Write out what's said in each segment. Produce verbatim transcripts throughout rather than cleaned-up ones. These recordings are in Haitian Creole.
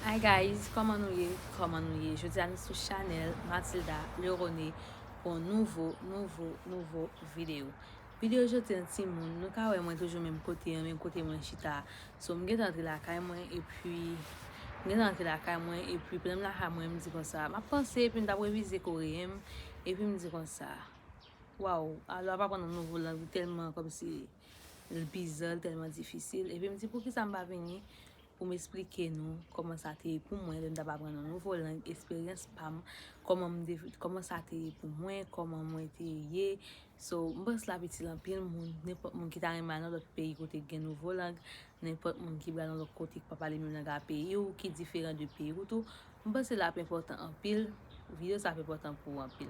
Hi guys, kòman nou ye? Kòman nou ye? Jodi a nou sou chanèl Mathilda Lerone pou yon nouvo, nouvo, nouvo videyo. Videyo jodi a timoun, nou ka wè mwen toujou menm kote an, menm kote mwen chita. So, m gentan antre lakay mwen, epi, m gentan antre lakay mwen, epi, pandan m lakay mwen, m di konsa, m ap panse, epi m t ap revize koreyen m, epi m di konsa, waw, alò ap aprann yon nouvo lang, li tèlman kòmsi l bizan, li tèlman difisil. Epi m di, poukisa m pa vini pou m esplike nou kòman sa te ye pou mwen lè m t ap aprann yon nouvo lang, esperyans pa m, kòman m dev-, kòman sa te ye pou mwen, kòman mwen te ye. So, m panse l ap itil anpil moun, nenpòt moun ki ta renmen al nan lòt peyi kote k gen nouvo lang, nenpòt moun ki pral nan lòt kote ki pa pale menm lang a peyi w, ki diferan de peyi w tou. M panse l ap enpòtan anpil, videyo sa ap enpòtan pou ou anpil.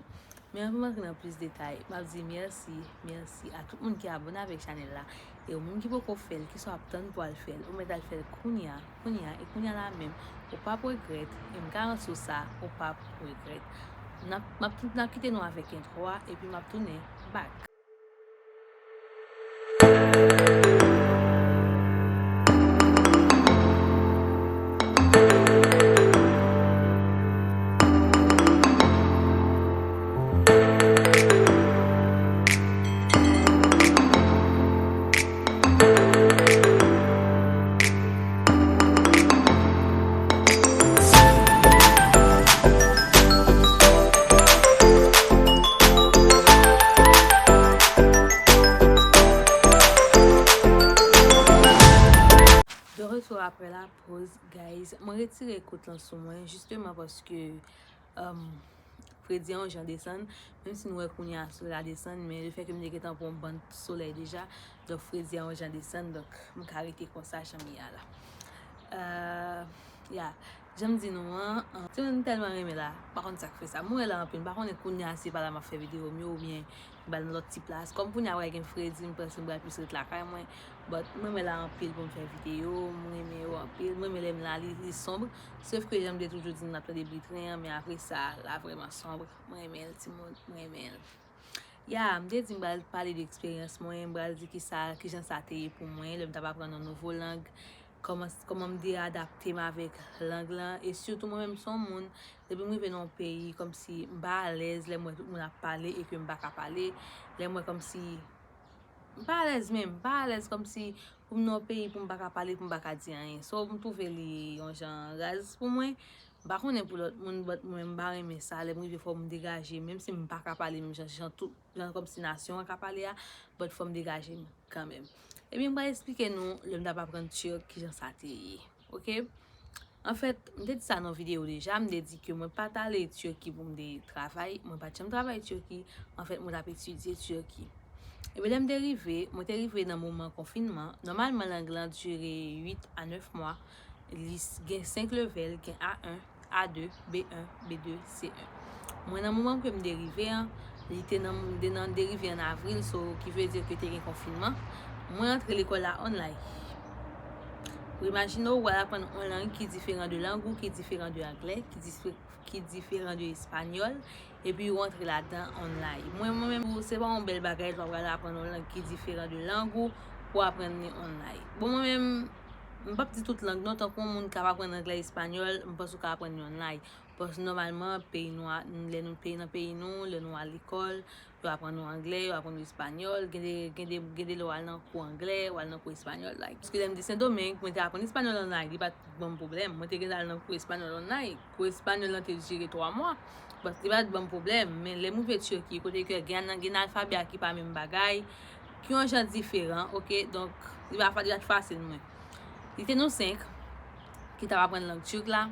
Men anvan m antre nan plis detay, m ap di mèsi, mèsi a tout moun ki abòne avèk chanèl la. E ou menm ki poko fè l, kisa w ap tann pou al fè l? Ou mèt al fè l kounye a, kounye a, e kounye a la menm. Ou p ap regrèt, e m garanti w sa, ou p ap regrèt. N ap, m ap, n ap kite nou avèk entwo a, epi m ap tounen back. De retour après la pause, guys. Mwen retire kout lan sou mwen, jisteman paske, um, fredi an yon jan desann. Menm si nou wè kounye a solèy la desann, men lefètke m te gentan pran yon bann solèy deja, donk fredi an yon jan desann, donk m ka rete konsa jan m ye a la. Euh, ya, jan m di nou an, an, timoun m tèlman renmen la, m pa konn sa k fè sa. Mwen la anpil, m pa konnen kounye a si se pa la m ap fè videyo m yo oubyen m pral nan lòt ti plas. Kòm kounye a pral gen fredi, m panse m pral plis ret lakay mwen. But mwen renmen la anpil pou m fè videyo, mwen renmen yo anpil. Mwen renmen lè m la, li, li sonb. Sof ke jan m te toujou di n ap tande bri tren an, men apre sa, la vrèman sonb. Mwen renmen l, timoun, mwen renmen l. Ya, m te di m pral pale de eksperyans mwen, m pral di kisa, kijan sa te ye pou mwen, lè m t ap aprann yon nouvo lang, kòman, kòman m te adapte m avèk lang lan, e sitou mwen menm se yon moun, depi m rive nan yon peyi, kòmsi m pa alèz lè m wè tout moun ap pale e ke m pa ka pale, lè m wè kòmsi m pa alèz menm, m pa alèz kòmsi pou m nan yon peyi pou m pa ka pale, pou m pa ka di anyen. So, m twouve li yon jan raz pou mwen. M pa konnen pou lòt moun, but mwen, m pa renmen sa. Lè m rive, fò m degaje m. Menm si m pa ka pale menm jan, jan tout, jan kòmsi nasyon an ka pale a, but fò m degaje m kanmenm. Ebyen, m pral esplike nou, lè m t ap aprann turk, kijan sa te ye. Oke? Anfèt, m te di sa nan videyo deja, m te di ke mwen pa t ale Turki pou m te travay, mwen pa t janm travay Turki, anfèt, mwen t ap etidye Turki. Ebyen, lè m te rive, mwen te rive nan moman konfinman. Nòmalman, lang lan dire uit a nèf mwa. Li s-, gen senk level, gen A en, A de, B en, B de, C en. Mwen, nan moman ke m te rive an, li te nan, te nan, te rive an avril, so, ki vle di ke te gen konfinman. Mwen antre lekòl la online. Ou imajine w, w al aprann yon lang ki diferan de lang ou, ki diferan de anglè, ki disfe-, ki diferan de espanyòl, epi ou antre ladan online. Mwen, mwen menm, se pa yon bèl bagay lè w pral aprann yon lang ki diferan de lang ou, pou w aprann li online. Bon, mwen menm, m p ap di tout lang non, tankou yon moun k ap aprann anglè, espanyòl, m panse w ka aprann li online. Paske nòmalman, peyi nou a, lè nou, peyi nan peyi nou, lè nou al lekòl, yo aprann nou anglè, yo aprann nou espanyòl, gen de, gen de, gen de lè w al nan kou anglè, w al nan kou espanyòl, like. Paske lè m te Sendomeng, mwen te aprann espanyòl online, li pa t ban m pwoblèm. Mwen te gen al nan kou espanyòl online. Kou espanyòl lan te dire twa mwa. But li pa t ban m pwoblèm. Men lè m rive Turki, kote ke gen, gen alfabè a ki pa menm bagay, ki yon jan diferan, oke? Donk, li pa fa-, li pa t fasil mwen. Li te nou senk ki t ap aprann lang turk la,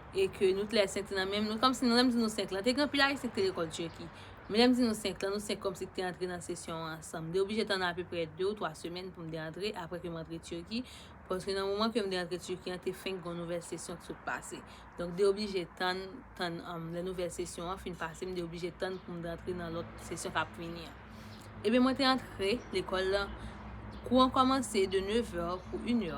e ke nou t lè senk te nan menm, nou, kòmsi nou, lè m di nou senk lan, te gen anpil Ayisyen ki te lekòl Turki. Men lè m di nou senk lan, nou senk kòmsi ki te antre nan sesyon an ansanm. M te oblije tann apeprè de ou twa semèn pou m te antre, apre ke m antre Turki, paske nan moman ke m te antre Turki an, te fenk gen yon nouvèl sesyon ki sot pase. Donk, m te oblije tann, tann, um, lè nouvèl sesyon an fin pase, m te oblije tann pou m te antre nan lòt sesyon k ap vini an. Ebyen, mwen te antre lekòl lan, kou an kòmanse de nevè pou inè.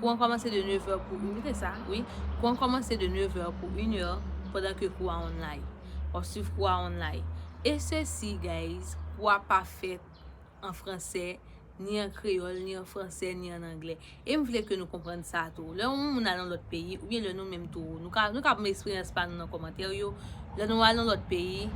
Kou an kòmanse de nevè pou, mete sa, wi. Kou an kòmanse de nevè pou inè pandan ke kou a online. W ap swiv kou a online. E sesi, guys, kou a pa fèt an fransè, ni an kreyòl, ni an fransè, ni an anglè. E m vle ke nou konprann sa tou. Lè yon moun al nan lòt peyi, oubyen lè nou menm tou, nou ka, nou ka ban eksperyans pa nou nan kòmantè yo. Lè nou al nan lòt peyi,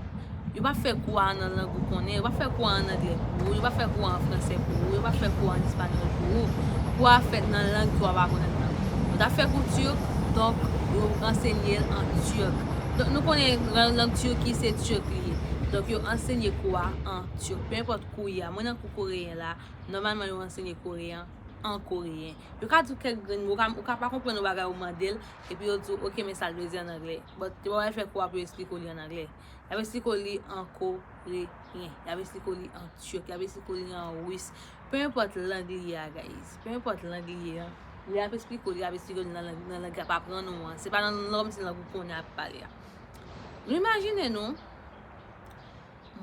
yo pa fè kou a nan lang ou konnen, yo pa fè kou a an anglè pou ou, yo pa fè kou a an fransè pou ou, yo pa fè kou a an espanyòl pou ou. Kou a fèt nan lang ke w ap aprann nan. Nou ta fè kou tirk, donk yo ansenye l an tirk. Donk nou konnen lang, lang Tirki se tirk li ye. Donk yo ansenye kou a an tirk. Pe enpòt kou y a, mwen nan kou koreyen la, nòmalman yo ansenye koreyen an koreyen. Yo ka di w kèk grenn mo, ou ka, ou ka pa konprann yon bagay ou mande l, epi yo di w, "Ok, men sa l vle di an anglè." But yo pa pral fè kou a pou yo eksplike w li an anglè. Y ap eksplike w li an koreyen, y ap eksplike w li an tirk, y ap eksplike w li an ris. Pe enpòt lang li ye a, guys. Pe enpòt lang li ye a. Li ap eksplike w, li ap eksplike w li nan lang, nan lang y ap aprann ou an. Se pa nan lang, se lang ou konnen ap pale a. Nou imajine nou,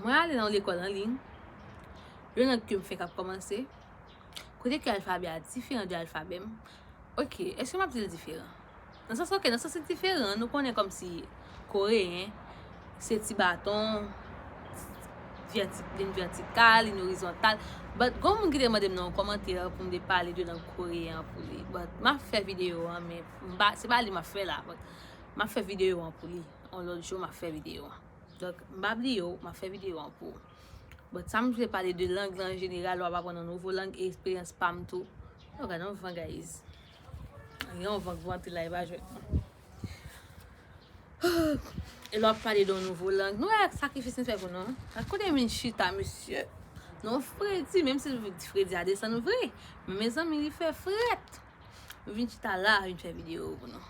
mwen ale nan yon lekòl an liy, yon lang ke m fenk ap kòmanse, kote ke alfabè a diferan de alfabè m. Ok, èske m ap di l diferan? Nan sans, ok, nan sans li diferan, nou konnen kòmsi koreyen, se ti baton, vèti-, liy vètikal, liy orizontal. But, gon moun ki te mande m nan yon kòmantè pou m te pale de lang koreyen an pou li. But, m ap fè videyo an, men m pa, se pa li m ap fè la. But, m ap fè videyo an pou li. Yon lòt jou, m ap fè videyo an. Donk, m pa bliye w, m ap fè videyo an pou ou. But sa m vle pale de lang lan an jeneral, w ap aprann yon nouvo lang e eksperyans pa m tou. Yo, gade yon van, guys. Gen yon van k vante la, e pa jwèt non. E lè w ap pale de yon nouvo lang, nou wè sakrifis nou fè pou nou. Gad kote m vin chita, mesye. Non, fredi, menm si fredi a desann vre. Men mezanmi, li fè frèt. M vin chita la, vin fè videyo pou nou.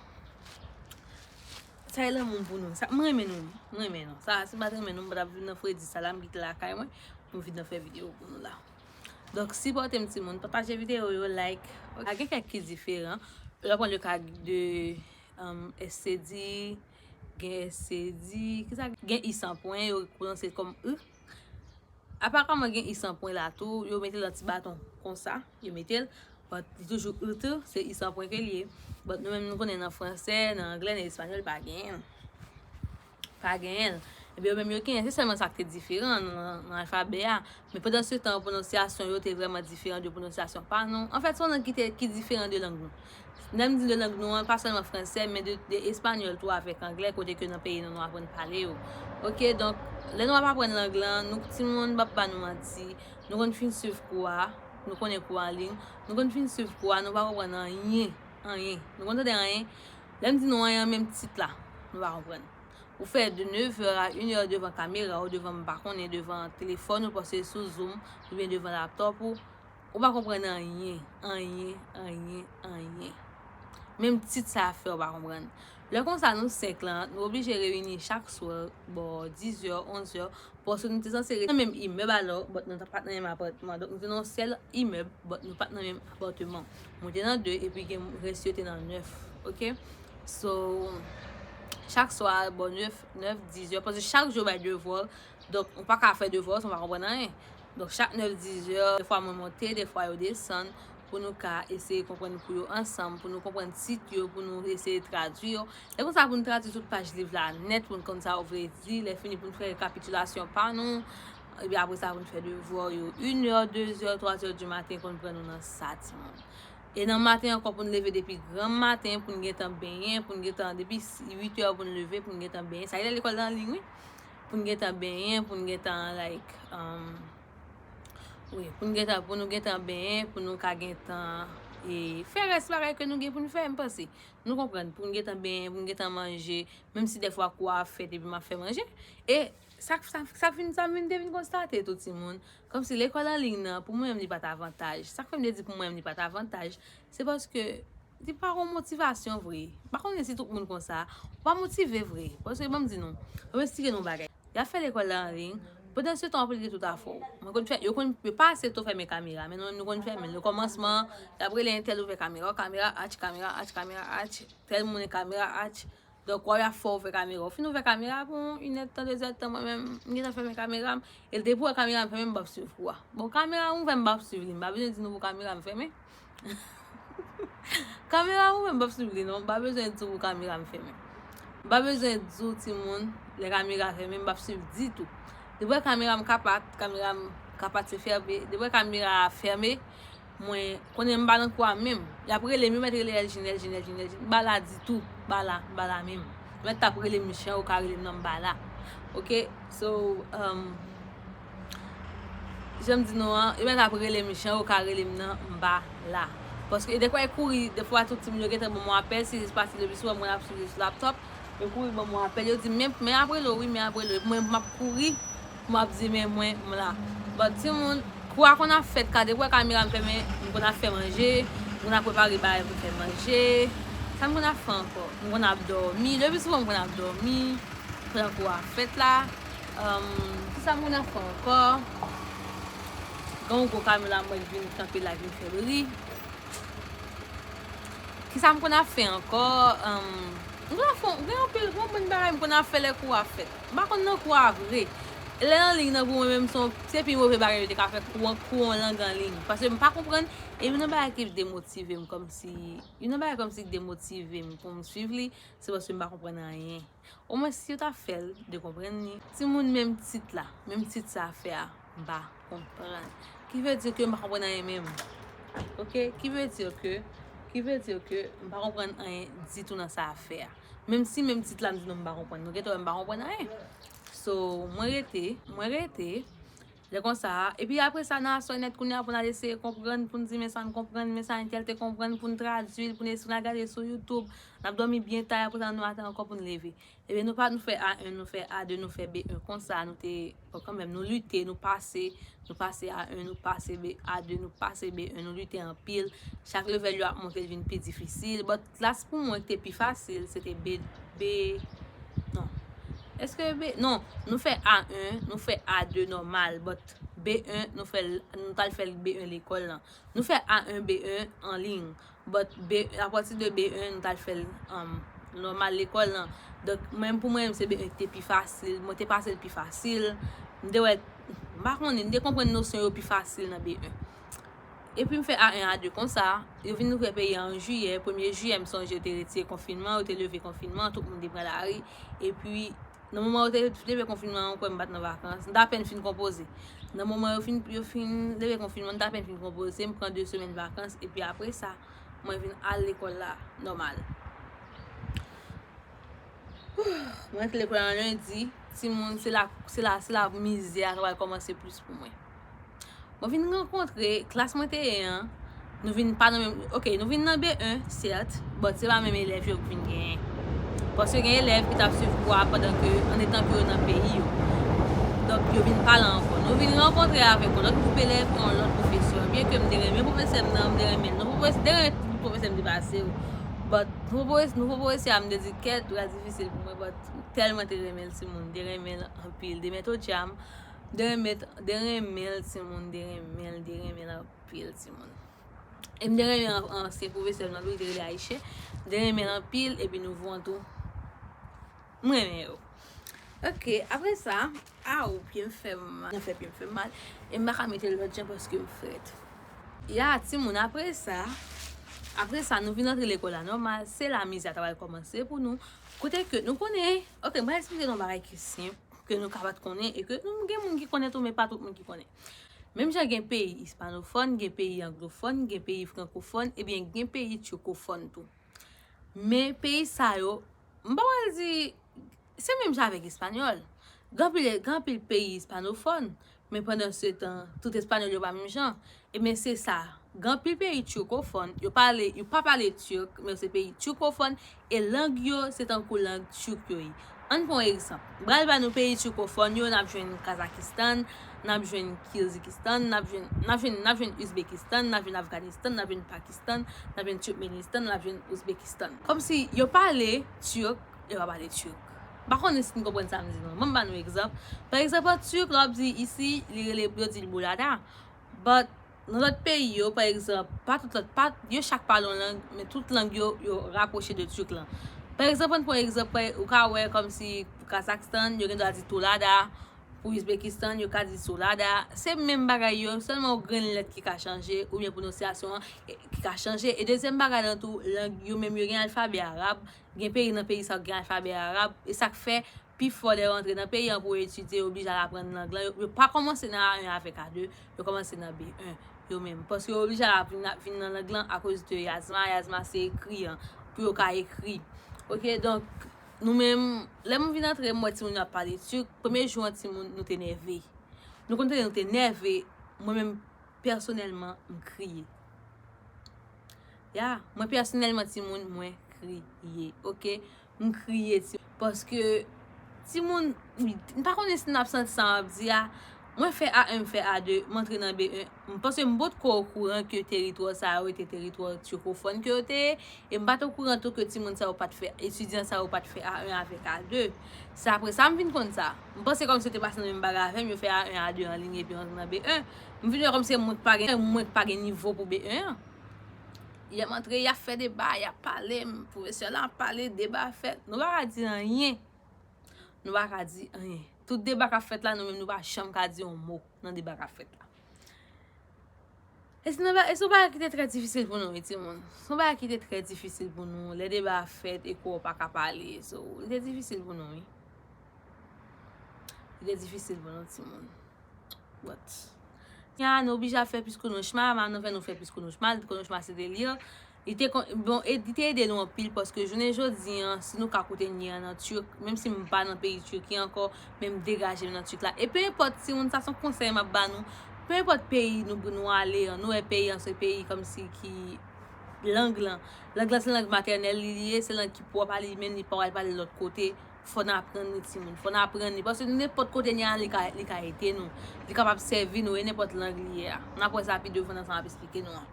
Sa e lanmou m pou nou. Sa, m renmen nou. M renmen nou. Sa, si m pa t renmen nou, m pa t ap vin nan fredi sa la, m kite lakay mwen, pou m vin nan fè videyo pou nou la. Donk, sipòte m timoun, pataje videyo yo, like. Ok, gen kèk ki diferan. Lè w pran le ka de, um, S C D, gen S C D, kisa, gen i san pwen, yo pwononse l kòm i. Aparaman gen i san pwen la tou, yo mete l an ti baton konsa, yo mete l. But li toujou i tou, se i san pwen ke l ye. But nou menm nou konnen nan fransè, nan anglè, nan espanyòl, pa genyen l. Pa genyen l. Ebyen yo menm yo genyen, se sèlman sa k te diferan nan, nan alfabè a. Men pandan se tan, pwononsyasyon yo te vrèman diferan de pwononsyasyon pa nou. Anfèt, se yon lang ki te, ki diferan de lang nou. Lè m di de lang nou an, pa sèlman fransè, men de, de espanyòl tou avèk anglè, kote ke nan peyi nou, nou aprann pale yo. Ok, donk, lè nou ap aprann lang lan, nou timoun, m p ap ba nou manti, nou konn fin swiv kou a, nou konnen kou a an liy, nou konn fin swiv kou a, nou pa konprann anyen, anyen. Nou konn tande anyen? Lè m di nou anyen, menm tit la, nou pa konprann. Ou fè de neuf heures à une heure devan kamera w, devan m pa konnen, devan telefòn ou, paske sou Zoom, oubyen devan laptòp ou, ou pa konprann anyen, anyen, anyen, anyen. Menm tit sa a fè w pa konprann. Lè konsa, nou senk lan, nou oblije reyini chak swa, bò diz è, onz è, paske nou te sanse rete nan menm imèb alò, but nou pa t nan menm apatman. Donk, nou te nan yon sèl imèb, but nou pa t nan menm apatman. Mwen te nan de, epi gen rès yo te nan nèf, ok? So, chak swa, bò nèf, nèf, diz è, paske chak jou yo bay devwa, donk, ou pa ka fè devwa w san w pa konprann anyen. Donk, chak nèf, diz è, defwa mwen monte, defwa yo desann, pou nou ka eseye konprann kou yo ansanm, pou nou konprann tit yo, pou nou eseye tradui yo. E konsa pou nou tradui tout paj liv la nèt, pou nou konn sa yo vle di, lè fini pou nou fè rekapitilasyon pa nou, epi apre sa pou nou fè devwa yo, une heure, deux heures, trois heures du matin, konn pran nou nan sa, timoun. E nan maten ankò pou nou leve depi granm maten, pou nou gentan benyen, pou nou gentan, depi uit è pou nou leve, pou nou gentan benyen. Sa e lè lekòl nan liy, wi. Pou nou gentan benyen, pou nou gentan, like, um, wi, pou nou gentan, pou nou gentan benyen, pou nou ka gentan, e, fè rès bagay ke nou gen pou nou fè, m panse. Nou konprann, pou nou gentan benyen, pou nou gentan manje, menm si dèfwa kou a ap fèt epi m ap fè manje. E sa, sa, sa vin, sa m vin, te vin konstate tou, timoun, kòmsi lekòl an liy nan, pou mwen menm, li pa t avantaj. Sa k fè m te di pou mwen menm, li pa t avantaj, se paske li pa gon motivasyon vre. M pa konnen si tout moun konsa. Ou pa motive vre. Paske, ban m di nou, ban m esplike nou yon bagay. Y ap fè lekòl la an liy. Pandan se tan, w ap rete tout afè w. Mwen konn fè, yo konn, yo pa aksepte w fèmen kamera, men nou, nou konn fèmen l. Okòmansman, y ap rele entèl ouvè kamera, kamera, atch, kamera, atch, kamera, atch, tèl moun kamera, atch. Donk, w ap fè w ouvè kamera. Ou fin ouvè kamera pou yon inèdtan, dezèdtan, mwen menm, m gentan fèmen kamera m. E l depi w wè kamera m fèmen, m p ap swiv kou a. Bon, kamera m ouvè, m p ap swiv li. M pa bezwen di nou pou kamera m fèmen. Kamera m ouvè, m p ap swiv li non. M pa bezwen di w pou kamera m fèmen. M pa bezwen di w, timoun, lè kamera fèmen, m p ap swiv ditou. Depi w wè kamera m kapat, kamera m ka pati fèmen. Depi kamera a fèmen, mwen konnen m pa nan kou a menm. Y ap rele m, yo mèt rele Elgin, Elgin, Elgin, Elgin. M pa la ditou, m pa la, m pa la menm. Yo mèt t ap rele m jan yo ka rele m nan, m pa la. Ok? So, um, jan m di nou an, yo mèt ap rele m jan yo ka rele m nan, m pa la. Paske dèfwa yo kouri, dèfwa tout timoun yo gentan ban m yon apèl, si se pase lebi sou mwen ap swiv sou laptòp, yo kouri ban m yon apèl, yo di, "Men, men ap rele w, wi, men ap rele w." Epi mwen, m ap kouri, m ap di, "Men mwen, m la." But timoun, kou a konn ap fèt, ka dèfwa kamera m fèmen, m konn ap fè manje, m konn ap prepare bagay pou fè manje. Sa m konn ap fè ankò? M konn ap dòmi, lebi sou mwen m konn ap dòmi. Pran kou a fèt la. Um, kisa m konn ap fè ankò? Gen yon gwo kamyon la, mwen vin kanpe la, vin fè bri. Kisa m konn ap fè ankò? Um, m konn ap fè, gen anpil, gen yon bann bagay m konn ap fè lè kou a fèt. M pa konn nan kou a vre. Lè nan liy nan pou mwen menm, se yon, se pi move bagay yo te ka fè, kou an, kou an lang an liy. Paske m pa konprann, e youn nan bagay ki demotive m kòmsi, youn nan bagay kòmsi ki demotive m pou m swiv li, se paske m pa konprann anyen. Omwen si yo ta fè l de konprann li. Timoun, menm tit la, menm tit sa a fè a, m pa konprann. Ki vle di ke m pa konprann anyen menm. Ok? Ki vle di ke, ki vle di ke m pa konprann anyen ditou nan sa a fè a. Menm si menm tit la m di nou m pa konprann. Nou gentan wè m pa konprann anyen. So, mwen rete, mwen rete. Lè konsa, epi apre sa, nan aswè nèt kounye a pou n al eseye konprann, pou n di men sa n konprann, men sa entèl te konprann, pou n tradui l, pou n eseye, pou n al gade sou YouTube. N ap dòmi byen ta, apre sa, nan maten ankò pou n leve. Ebyen, nou pa, nou fè A en, nou fè A de, nou fè B en konsa, nou te, bon, kanmenm, nou lite, nou pase, nou pase A en, nou pase B, A de, nou pase B en, nou lite anpil. Chak level yo ap monte, l vin pi difisil. But klas pou mwen ki te pi fasil, se te B, B, non. Èske B, non, nou fè A en, nou fè A de nòmal, but B en, nou fè l, nou t al fè l B en lekòl lan. Nou fè A en, B en an liy, but B, apati de B en, nou t al fè l, um, nòmal lekòl lan. Donk, mwen, pou mwen, se B en ki te pi fasil. Mwen te pase l pi fasil. M te wè, m pa konnen, m te konprann nosyon yo pi fasil nan B en. Epi m fè A en, A de konsa, yo vin ouvè peyi a an jiyè, premye jiyè, m sonje yo te retire konfinman, yo te leve konfinman, tout moun te pran lari. Epi, nan moman yo te leve konfinman an, kwè m pa t nan vakans, m t apèn fin konpoze. Nan moman yo fin, yo fin leve konfinman, m t apèn fin konpoze, m pran de semèn vakans, epi apre sa, mwen vin al lekòl la, nòmal. Mwen antre lekòl an lendi, timoun, se la, se la, se la mizè a pral kòmanse plis pou mwen. Mwen vin rankontre klas mwen te ye an, nou vin pa nan menm, ok, nou vin nan B en, sèt, but se pa menm elèv yo k vin genyen. Paske gen elèv ki t ap swiv kou a pandan ke, andetan ke yo nan peyi yo. Donk, yo vin pa la ankò. Nou vin rankontre avèk yon lòt gwoup elèv, yon lòt pwofesè. Byenke m te renmen pwofesè m nan, m te renmen l. Nou pwofesè, m te renmen tout pwofesè m te pase yo. But, nou pwofesè, nou pwofesè a, m te di, "Kèt, pral difisil pou mwen, but m tèlman te renmen l, timoun, m te renmen l anpil." De mèt o djam, de renmen, de renmen l, timoun, de renmen l, de renmen l anpil, timoun. E m te renmen an-, ansyen pwofesè m nan tou, li te rele Ayisyen. M te renmen l anpil, epi nouvo an tou. M renmen yo. Ok, apre sa, aw, pye m fè m mal. Nan fè pye m fè m mal. E m pa ka mete l lòt jan paske m frèt. Ya, timoun, apre sa, apre sa, nou vin antre lekòl la nòmal. Se la mizè a ta pral kòmanse pou nou. Kote ke nou konnen, ok, m pral eksplike nou yon bagay ki senp, ke nou ka pa t konnen, e ke nou gen moun ki konnen tou, men pa tout moun ki konnen. Menm jan gen peyi ispanofòn, gen peyi anglofòn, gen peyi frankofòn, ebyen gen peyi tchekofòn tou. Men peyi sa yo, m pa pral di, se menm jan avèk espanyòl. Gen anpil, gen anpil peyi ispanofòn, men pandan se tan, tout espanyòl yo pa menm jan. Ebyen se sa. Gen anpil peyi tchekofòn, yo pale, yo pa pale tchèk, men se peyi tchekofòn, e lang yo, se tankou lang tchèk yo ye. Ann pran yon egzanp. M pral ba nou peyi tchekofòn yo, n ap jwenn Kazakistan, n ap jwenn Kirgizistan, n ap jwenn, n ap jwenn, n ap jwenn Uzbekistan, n ap jwenn Afganistan, n ap jwenn Pakistan, n ap jwenn Turkmenistan, n ap jwenn Uzbekistan. Kòmsi yo pale tchèk, yo pa pale tchèk. M pa konnen si n konprann sa m di non. Ban m ba nou egzanp. Pa egzanp, an tchèk, lè w ap di isi, li rele, yo di l bulada. But, nan lòt peyi yo, pa egzanp, pa tout lòt, pa, yo chak pale yon lang, men tout lang yo, yo rapwoche de tchèk lan. Pa egzanp, ann pran egzanp, pa, ou ka wè kòmsi pou Kazakstan, yo gen dwa di tulada, pou Uzbekistan, yo ka di sulada. Se menm bagay yo, sèlman yon grenn lèt ki ka chanje, oubyen pwononsyasyon an, e, ki ka chanje. E dezyèm bagay lan tou, lang yo menm yo gen alfabè arab, gen peyi nan peyi sa yo gen alfabè arab, e sa k fè pifò lè yo antre nan peyi an pou yo etidye, yo oblije al aprann lang lan. Yo, yo pa kòmanse nan A en avèk A de, yo kòmanse nan B en yo menm. Paske yo oblije al ap vin, ap vin nan lang lan akoz de Yasma. Yasma se ekri an, pou yo ka ekri. Ok, donk, nou menm, lè m vin antre, m wè timoun yo ap pale tirk. Premye jou an, timoun, nou te nève. Nou konn tande nou te nève, mwen menm, pèsonèlman, m kriye. Ya, mwen pèsonèlman, timoun, mwen kriye, ok? M kriye, ti, paske timoun, m pa konnen si n ap santi sa m ap di a. Mwen fè A en, m fè A de, m antre nan B en. M panse m potko okouran ke teritwa sa yo te teritwa turcophone ke yo te ye, e m pa t okouran tou ke timoun sa yo pa t fè, etidyan sa yo pa t fè A en avèk A de. Se apre sa m vin konn sa. M panse kòmsi yo te pase nan menm bagay avè m, yo fè A en, A de an liy epi yo antre nan B en. M vin wè kòmsi mwen k pa gen, mwen k pa gen nivo pou B en an. Yè m antre, y ap fè deba, y ap pale, m, pwofesè la ap pale, deba fèt. Nou pa ka di anyen. Nou pa ka di anyen. Tout deba k ap fèt la, nou menm nou pa janm ka di yon mo nan deba k ap fèt la. E se yon bagay, e se yon bagay ki te trè difisil pou nou, wi, timoun. Se yon bagay ki te trè difisil pou nou. Lè deba a fèt e ke w pa ka pale. So, li te difisil pou nou, wi. Li te difisil pou nou, timoun. But, ya, nou oblije ap fè plis kounouch mal, nou fè, nou fè plis kounouch mal, kounouch mal se te li. Li te kon-, bon, e, li te ede nou anpil paske jounen jodi an, si nou ka koute nye an nan Turk, menm si m pa nan peyi Turki ankò, men m degaje m nan Turk la. E pe enpòt, timoun, sa se yon konsèy m ap ba nou, pe enpòt peyi nou, nou ale an, nou wè peyi an se peyi kòmsi ki lang lan. Lang lan se lang matènèl li, li ye, se lang ki pou w pale, men li pa w al pale lòt kote. Fò n aprann li, timoun. Fò n aprann li. Paske nenpòt kote n ale, li ka, li ka ede nou. Li kapab sèvi nou, e nenpòt lang li ye a. N ap wè sa pi devan nan sa m ap esplike nou an.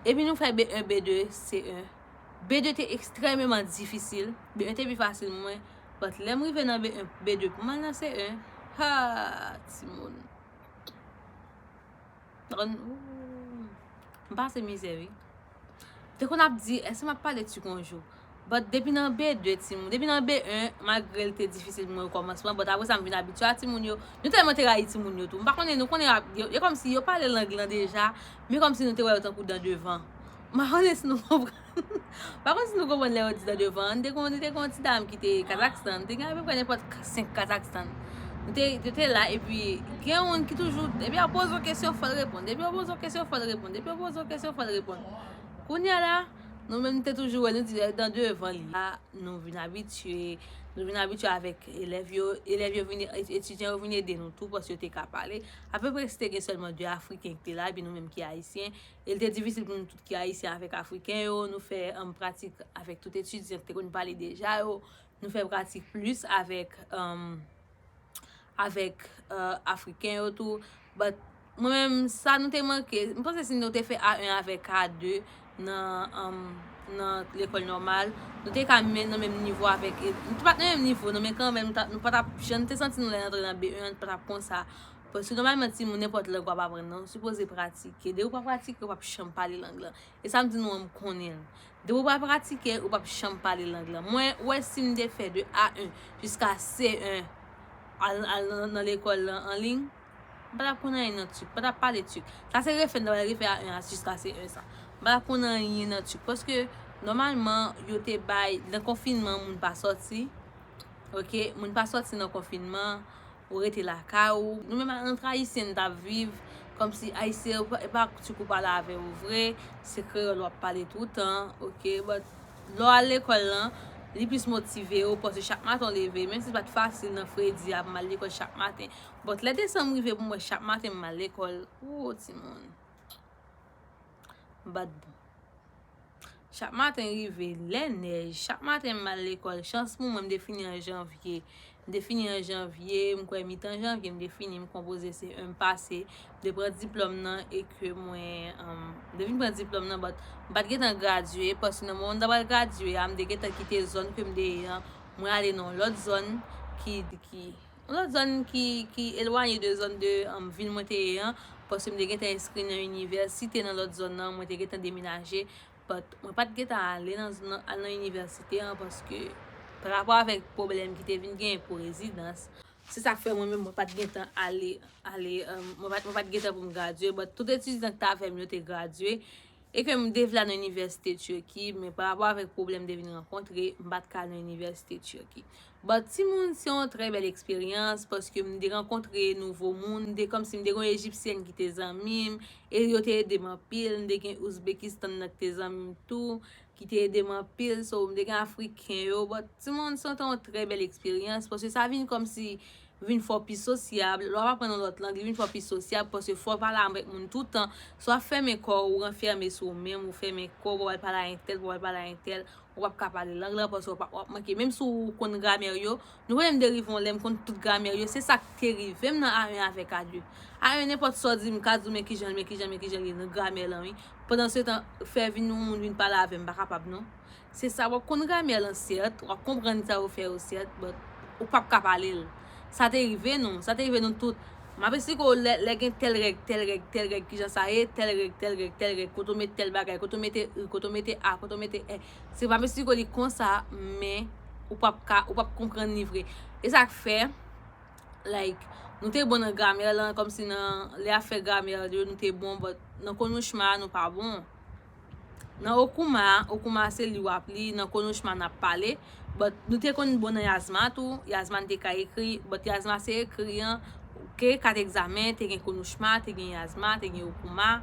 Epi nou fè B en, B de, C en. B de te ekstrèmeman difisil. B en te pi fasil mwen. But lè m rive nan B en, B de pou m al nan C en, ha, timoun. Donk, ooh, m pase mizè, wi. Te konn ap di, èske m ap pale turk yon jou? But depi nan B de, timoun, depi nan B en, malgre l te difisil pou mwen okòmansman, but apre sa, m vin abitye a timoun yo. Nou tèlman te rayi timoun yo tou. M pa konnen, nou konnen, yo, e kòmsi yo pale lang lan deja, men kòmsi nou te wè yo tankou dan devan. M pa konnen si nou konprann. Pa konn si nou konprann lè yo di dan devan. N te konn, te konn yon ti dam ki te Kazakhstan. N te gen apeprè nenpòt senk Kazakhstan. Nou te, yo te la, epi gen youn ki toujou, depi yo poze yon kesyon, fò l reponn. Depi yo poze yon kesyon, fò l reponn. Depi yo poze yon kesyon, fò l reponn. Kounye a la, nou menm, nou te toujou wè, nou di, dan devan li. La, nou vin abitye, nou vin abitye avèk elèv yo. Elèv yo vin, etidyan yo vin ede nou tou, paske yo te ka pale. Apeprè, si te gen sèlman de Afriken ki te la, epi nou menm ki Ayisyen, e l te difisil pou nou tout ki Ayisyen avèk Afriken yo, nou fè, um, pratik avèk tout etidyan ki te konn pale deja yo, nou fè pratik plis avèk, um, avèk, uh, Afriken yo tou. But mwen menm, sa nou te manke, m panse si nou te fè A en avèk A de nan, um, nan lekòl nòmal, nou te ka men nan menm nivo avèk, nou te pa t nan menm nivo, non, men kanmenm, nou ta, nou pa t ap, jan nou te santi nou lè n antre nan B en an, nou pa t ap konsa. Paske nòmalman, timoun, nenpòt lang w ap aprann nan, ou sipoze pratike. Depi w pa pratike, ou p ap janm pale lang lan. E sa m di nou an, m konnen l. Depi w pa pratike, ou p ap janm pale lang lan. Mwen, wè, si m te fè de A en jiska C en, al, al nan, nan lekòl lan an liy, m pa t ap konn anyen nan turk, m pa t ap pale turk. Sa se refè, m t ap refè A en a jiska C en sa. M pa t ap konn anyen nan turk. Paske, nòmalman, yo te bay, nan konfinman, moun pa sòti. Ok, moun pa sòti nan konfinman, ou rete lakay ou. Nou menm antre Ayisyen, n t ap viv kòmsi Ayisyen, e pa, e pa turk ou pale avè yo vre, se kreyòl w ap pale toutan, ok, but lè w al lekòl lan, li plis motive w, paske chak maten w leve, menm si se pa t fasil nan fredi a pou m al lekòl chak maten, but lè desanm rive pou m wè chak maten m al lekòl, woo, timoun. M bat bon. Chak maten rive, lè nèj, chak maten m al lekòl. Chans pou mwen, m te fini an janvye. M te fini an janvye, m kwè mitan janvye, m te fini, m konpoze C en m pase. M te pran diplòm nan e ke mwen, um, m te vin pran diplòm nan, but m pa t gentan gradye, paske nan moman m ta pral gradye a, m te gentan kite zòn ke m te ye an, mwen ale nan yon lòt zòn ki, ki, yon lòt zòn ki, ki elwanye de zòn de, um, vil mwen te ye an, paske m te gentan enskri nan inivèsite nan lòt zòn nan, mwen te gentan demenaje, but mwen pa t gentan ale nan, nan, al nan inivèsite an, paske pa rapò avèk pwoblèm ki te vin genyen pou rezidans, se sa k fè mwen menm mwen pa t gentan ale, ale, um, mwen pa t, mwen pa t gentan pou m gradye, but tout etidyan ki t avè m yo te gradye, E ke m te vle al nan inivèsite Turquie, men pa rapò avèk pwoblèm m te vin rankontre, m pa t ka al nan inivèsite Turquie. But timoun, se yon trè bèl eksperyans, paske m te rankontre nouvo moun, m te kòmsi m te gen yon Ejipsyèn ki te zanmi m, e yo te ede m anpil, m te gen Uzbekistan nan ki te zanmi m tou, ki te ede m anpil, so m te gen Afriken yo, but timoun, se te yon trè bèl eksperyans, paske sa vin kòmsi vin fè w pi sosyab, lè w ap aprann yon lòt lang, li vin fè w pi sosyab, paske fò w pale avèk moun toutan, si w ap fèmen kò w, ou ranfèmen sou ou menm, ou fèmen kò w, ou pa pral pale a entèl, ou pa pral pale a entèl, ou p ap ka pale lang lan, paske w ap, w ap manke, menm si w konn gramè yo, nou konnen m te rive yon lè m konn tout gramè yo, se sa k te rive m nan A en avèk A de. A en nenpòt sa w di m, m ka di w men kijan, men kijan, men kijan li ye nan gramè lan, wi. Pandan se tan, fè vin yon moun vin pale avè m, m pa kapab non. Se sa, w ap konn gramè lan sèt, w ap konprann sa yo fè yo sèt, but ou p ap ka pale l. Sa te rive nou, sa te rive nou tout. M ap esplike w lè, lè gen tèl règ, tèl règ, tèl règ, kijan sa ye, tèl règ, tèl règ, tèl règ, kote w met tèl bagay, kote w mete i, kote w mete a, kote w mete è. Se m ap esplike w li konsa, men ou p ap ka, ou p ap konprann li vre. E sa k fè, like, nou te bon nan gramè lan, kòmsi nan, lè y ap fè gramè yo, nou te bon, but nan konouchma, nou pa bon. Nan Okuma, Okuma se li w ap li, nan konouchma n ap pale, but nou te konn bon nan yazma tou, yazma n te ka ekri, but yazma se ekri an, ke kat egzamen, te gen konouchma, te gen yazma, te gen Okuma.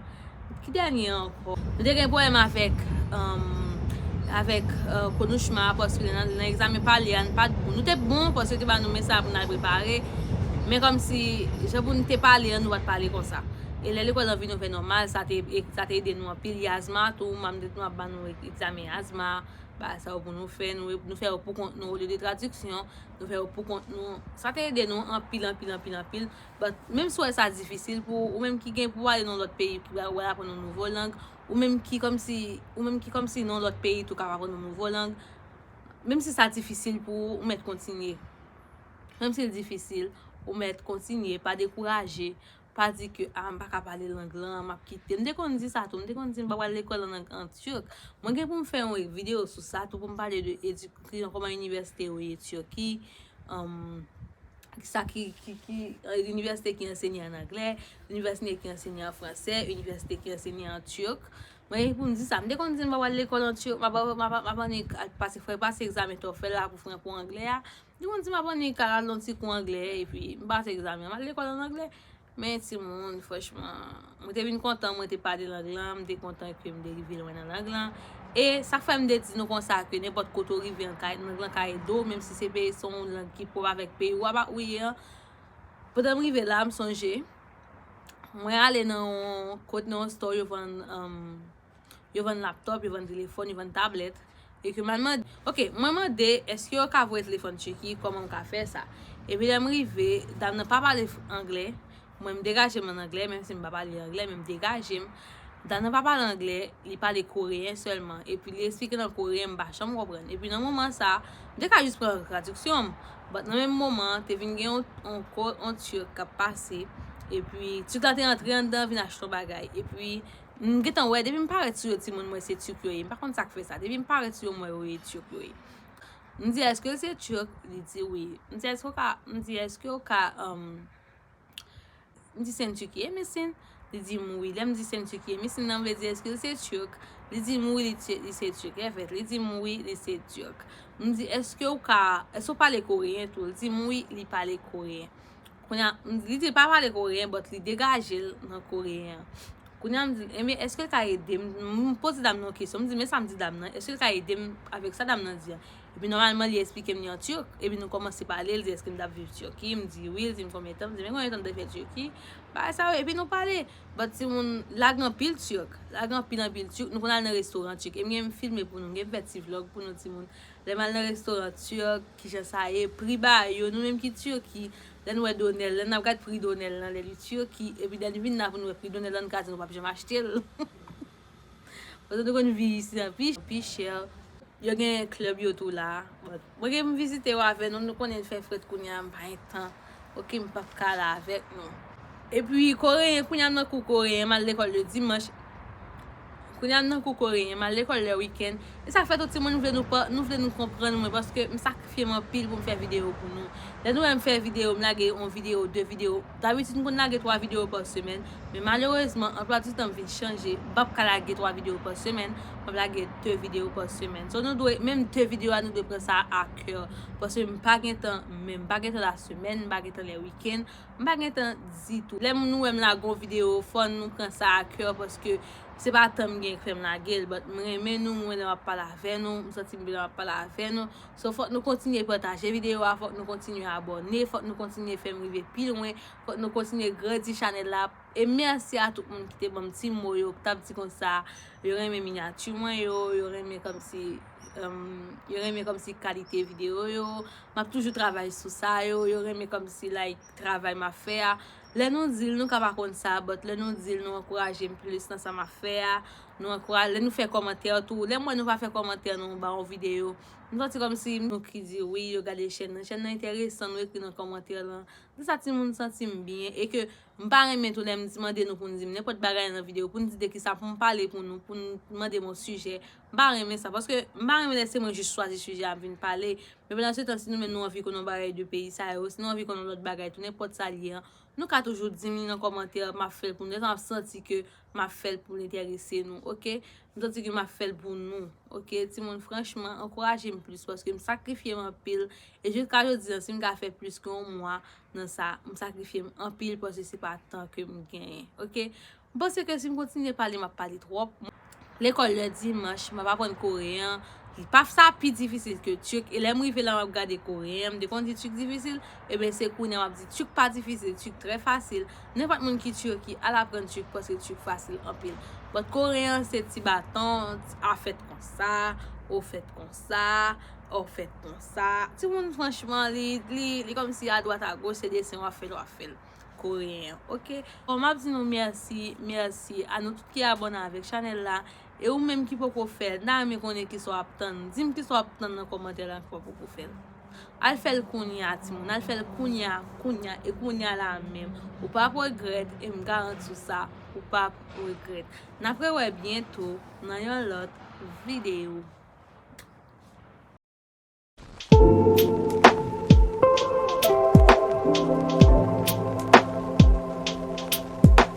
Ki dènye ankò? Nou te gen pwoblèm avèk, um, avèk, uh, konouchma, paske nan, nan egzamen pale a, n pa t bon. Nou te bon, paske yo te ba nou men sa pou n al prepare, men kòmsi, jan pou n te pale an, nou pa t pale konsa. E lè lekòl lan vin ouvè nòmal, sa te, e, sa te ede nou anpil. Yazma tou, manm te nou ap ban nou egzamen yazma, bagay sa yo pou nou fè, nou, nou fè yo pou kont nou, olye de tradiksyon, nou fè yo pou kont nou. Sa te ede nou anpil, anpil, anpil, anpil. But, menm si w wè sa difisil pou ou, ou menm ki gen pou w ale nan lòt peyi, pou w al aprann yon nouvo lang, ou menm ki kòmsi, ou menm ki kòmsi nan lòt peyi tou k ap aprann yon nouvo lang, menm si sa difisil pou ou, ou mèt kontinye. Menm si l difisil, ou mèt kontinye, pa dekouraje, pa di ke, "Ah, m pa ka pale lang lan, m ap kite." M te konn di sa tou, m te konn di m pa pral lekòl an, an turk. Mwen gen pou m fè yon videyo sou sa tou, pou m pale de edi-, kijan, kòman inivèsite yo ye Turki, um, sa ki, ki, ki, eh, inivèsite ki ansenye an anglè, inivèsite ki ansenye an fransè, inivèsite ki ansenye an turk. Mwen gen pou m di sa, m te konn di m pa pral lekòl an turk, m ap, m ap, m ap annik al pase, fè pase egzamen TOEFL la pou fran-, pou anglè a. Li konn di m ap annik al al yon ti kou anglè, epi m pase egzamen an, m al lekòl an anglè. Men timoun, franchman, mwen te vin kontan, mwen te pale lang lan, m te kontan ke m te rive lwen nan lang lan. E sa k fè m te di nou konsa ke nenpòt kote w rive an kay, lang lan ka ede w, menm si se peyi, se yon lang ki pwòp avèk peyi w ap, ou ye an. Pandan m rive la, m sonje, mwen ale nan yon, kot nan yon store, yo vann, um, yo vann laptòp, yo vann telefòn, yo vann tablèt. E ke m al mande, ok, mwen mande, èske yo ka voye telefòn Turki, kòman m ka fè sa? Epi lè m rive, dam nan pa pale f-, anglè, mwen m degaje m an anglè, menm si m pa pale anglè, men m degaje m. Dam nan pa pale anglè, li pale koreyen sèlman. Epi li eksplike nan koreyen, m pa janm konprann. Epi nan moman sa, m te ka jis pran tradiksyon m. But nan menm moman, te vin gen yon, yon ko-, yon turk k ap pase. Epi turk la te antre anndan, vin achte yon bagay. Epi m gentan wè, depi m parèt sou yo, timoun, m wè se turk yo ye. M pa konn sa k fè sa. Depi m parèt sou yo, m wè yo ye turk yo ye. M di, "Èske se turk?" Li di, "Wi." M di, "Èske w ka," m di, "Èske w ka, um, m di, "Sen Turkiye misin?" Li di m, "Wi." Lè m di, "Sen Turkiye misin," nan vle di, "Èske l se turk?" Li di m, "Wi, li, ti-, li se turk." Èvèt, li di m, "Wi, li se turk." M di, "Èske w ka, èske w pale koreyen tou?" Li di m, "Wi, li pale koreyen." Kounye a, m di, li di l pa pale koreyen, but li degaje l nan koreyen an. Kounye a, m di l, "Ebyen, èske l ka ede m?" M poze dam nan yon kesyon. M di, "Men sa m di dam nan, èske l ka ede m avèk sa dam nan di an?" Epi nòmalman, li eksplike m li an turk. Epi nou kòmanse pale, l di, "Èske m t ap viv Turki?" M di, "Wi." L di m, "Konbyen tan?" M di, "Men konbyen tan w te fè Turki?" Bagay sa yo, epi nou pale. But timoun, la gen anpil turk. La gen anpil, anpil turk. Nou konn al nan restoran turk. E m gen m filme pou nou, m gen m fè ti vlog pou nou, timoun. Lè m al nan restoran turk, kijan sa ye, pri bagay yo, nou menm ki Turki, lè n wè donèl, lè n ap gad pri donèl lan, lè li Turki, epi lè n vin la pou n wè pri donèl lan, n ka di nou p ap janm achte l. Paske nou konn vi isi an pi, pi chè. Yo gen club yo tou la. But mwen gen m vizite yo avè nou, nou konnen l fè frèt kounye a, m pa gen tan. Ok, m p ap ka la avèk nou. Epi koreyen, kounye a m nan kou koreyen, m al lekòl le dimanch. Kounye a m nan kou koreyen, m al lekòl lè wikenn. E sa fè tout timoun, nou vle nou pa, nou vle nou konprann mwen, paske m sakrifye m anpil pou m fè videyo pou nou. Lè nou wè m fè videyo, m lage yon videyo, de videyo. Dabitid, m konn lage twa videyo pa semèn, men malerezman, anplwa di tan m vin chanje. M p ap ka lage twa videyo pa semèn, m ap lage de videyo pa semèn. So, nou dwe, menm de videyo a, nou dwe pran sa a kè. Paske m pa gen tan, men m pa gen tan lasemèn, m pa gen tan lè wikenn, m pa gen tan ditou. Lè nou wè m lage yon videyo, fò nou pran sa a kè, paske se pa tan m gen k fè m lage l, but m renmen nou, m renmen lè m ap pale avè nou, m santi m byen lè m ap pale avè nou. So, fòk nou kontinye pataje videyo a, fòk nou kontinye abòne, fòk nou kontinye fè m rive pi lwen, fòk nou kontinye grandi chanèl la. E mèsi a tout moun ki te ban m ti mo yo, ki t ap di konsa, yo renmen minyati mwen yo, yo renmen kòmsi, um, yo renmen kòmsi kalite videyo yo. M ap toujou travay sou sa yo, yo renmen kòmsi, like, travay m ap fè a. Lè nou di l, nou ka pa konn sa, but lè nou di l, nou ankouraje m plis nan sa m ap fè a. Nou ankouraje, lè nou fè kòmantè tou. Lè m wè nou pa fè kòmantè, nou ba yon videyo, m santi kòmsi nou ki di wi, yo gade chèn nan. Chèn nan enteresan, nou ekri nan kòmantè lan. Di sa timoun santi m byen, e ke m pa renmen tou lè m di, mande nou pou n di m nenpòt bagay nan videyo, pou n di de kisa pou m pale pou nou, pou n mande m yon sijè. M pa renmen sa, paske m pa renmen lè se mwen jis chwazi sijè a m vin pale. Men pandan se tan, si nou menm nou anvi konn yon bagay de peyi sa yo, si nou anvi konn yon lòt bagay tou, nenpòt sa l ye an, nou ka toujou di m li nan kòmantè, m ap fè l pou nou. Lè sa m ap santi ke m ap fè l pou l enterese nou, oke? M santi ke m ap fè l pou nou, oke? Timoun, franchman, ankouraje m plis, paske m sakrifye m anpil. E jiska jodi an, si m ka fè plis ke yon mwa nan sa, m sakrifye m anpil, paske se pa tan ke m genyen, oke? M panse ke si m kontinye pale, m ap pale twòp. Lekòl lè dimanch, m ap aprann koreyen. Li pa sa pi difisil ke tuk. E lè m rive la, m ap gade koreyen, m te konn di tuk difisil, ebyen se kounye a m ap di tuk pa difisil, tuk trè fasil. Nenpòt moun ki Turquie, al aprann tuk, paske tuk fasil anpil. But koreyen se ti baton, a fèt konsa, o fèt konsa, o fèt konsa. Timoun, franchman, li, li, li kòmsi adwat agoch, se desen w ap fè l, w ap fè l. Koreyen, oke? Bon, m ap di nou mèsi, mèsi a nou tout ki abòne avèk chanèl la. E ou menm ki poko fè l, m ta renmen konnen kisa w ap tann. Di m kisa w ap tann nan kòmantè la, ki w poko fè l. Al fè l kounye a, timoun. Al fè l kounye a, kounye a, e kounye a la menm. Ou p ap regrèt, e m garanti w sa, ou p ap regrèt. N ap rewè byento nan yon lòt videyo.